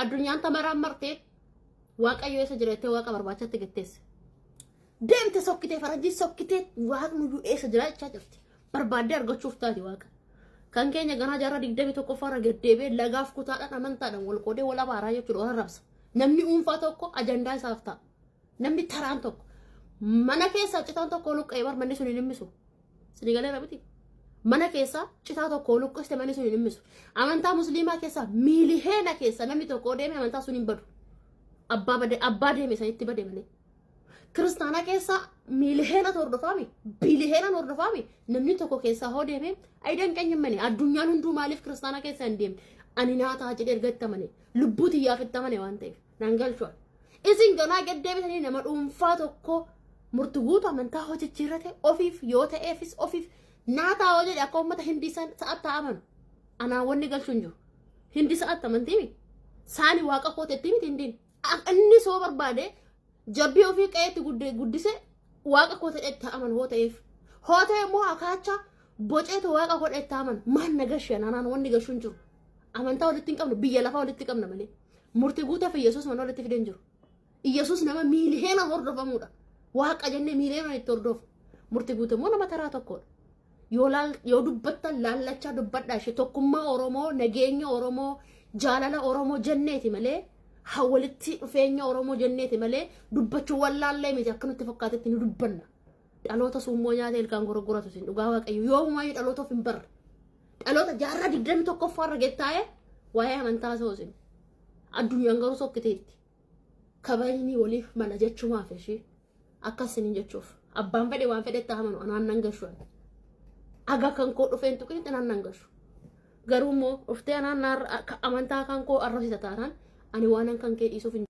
Addunyaan tamaraammartee Waaqayyo eessa jira jettee Waaqa barbaachatti gatteesse. Deemte sokkitee faranjii sokkitee Waaqni iyyuu eessa jira jechaa jirti. Barbaaddee argachuuf taati Waaqa. Kan keenya ganaa jaarraa 21ffaa irra gaddeebi'ee lagaaf kutaadhaan amantaadhaan wal qoodee wal abaaraa jechuudha wal arrabsa. Namni dhuunfaa tokko ajandaa isaaf ta'a. Namni taraan tokko mana keessaa citaan tokko luqqa'ee bar manni sun hin himmisu. Sini galeera miti. Mana keessaa citaa tokko luqqiste manni sun hin dhimmisu. Amantaa musliimaa keessaa miiliheena keessa namni tokko deeme amantaa sun hin badu. Abbaa bade abbaa deeme sanitti bade malee. Kiristaanaa keessaa miiliheenatu hordofaami biiliheenan hordofaami namni tokko keessaa hoo deeme ayidan qenya mane addunyaan hunduu maaliif kiristaanaa keessaa hin deemne ani naa ta'a jedhee erga itti amane lubbuu tiyyaaf itti amane waan ta'eef. Nan galchu. Isin ganaa gad deebitanii nama dhuunfaa tokko murti guutu amantaa hojjechiirrate ofiif yoo ta'eefis ofiif naa taa'oo jedhe akka uummata hindii san sa'atti haa amanu. Anaan wanni galchu hin jiru. Hindi sa'atti amantii saani waaqa kootetti miti hindiin. Inni soo barbaade jabbii ofii qe'eetti guddise waaqa koo ta'etti haa amanu hoo ta'eef. Hoo ta'e immoo akaacha boceetu waaqa koo ta'etti haa amanu. Maal na gashee anaan wanni galchu hin jiru. Amantaa walitti hin qabnu biyya lafaa walitti qabna malee. Murti guutaa fi Yesuus mana walitti fidee hin jiru. Yesuus nama miiliyoonaan hordofamuudha. Waaqa jennee miiliyoonaan itti hordofu. Murti guutuu immoo nama taraa tokkodha. Yoo laal yoo dubbattan laallachaa dubbadhaa ishee tokkummaa Oromoo, nageenya Oromoo, jaalala Oromoo jenneeti malee haa walitti dhufeenya Oromoo jenneeti malee dubbachuu wallaallee miti akka nutti fakkaatetti ni dubbanna. Dhaloota suummoo nyaatee ilkaan gorogoratu isin dhugaa waaqayyo yoomumaayyuu dhaloota of hin barre. Dhaloota jaarraa 21ffaa irra gettaa'ee waa'ee amantaa haasa'u isin. Addunyaan garuu sokkiteetti. Kabajni waliif mala jechumaaf ishii akkas isiniin jechuuf. Abbaan fedhe waan fedhetti haa amanu anaan nan gashu ani. Aga kan koo dhufeen tuqinitti anaan nan gashu. Garuu immoo dhuftee anaan amantaa kan koo arrabsita taanaan ani waanan kan kee dhiisuuf hin.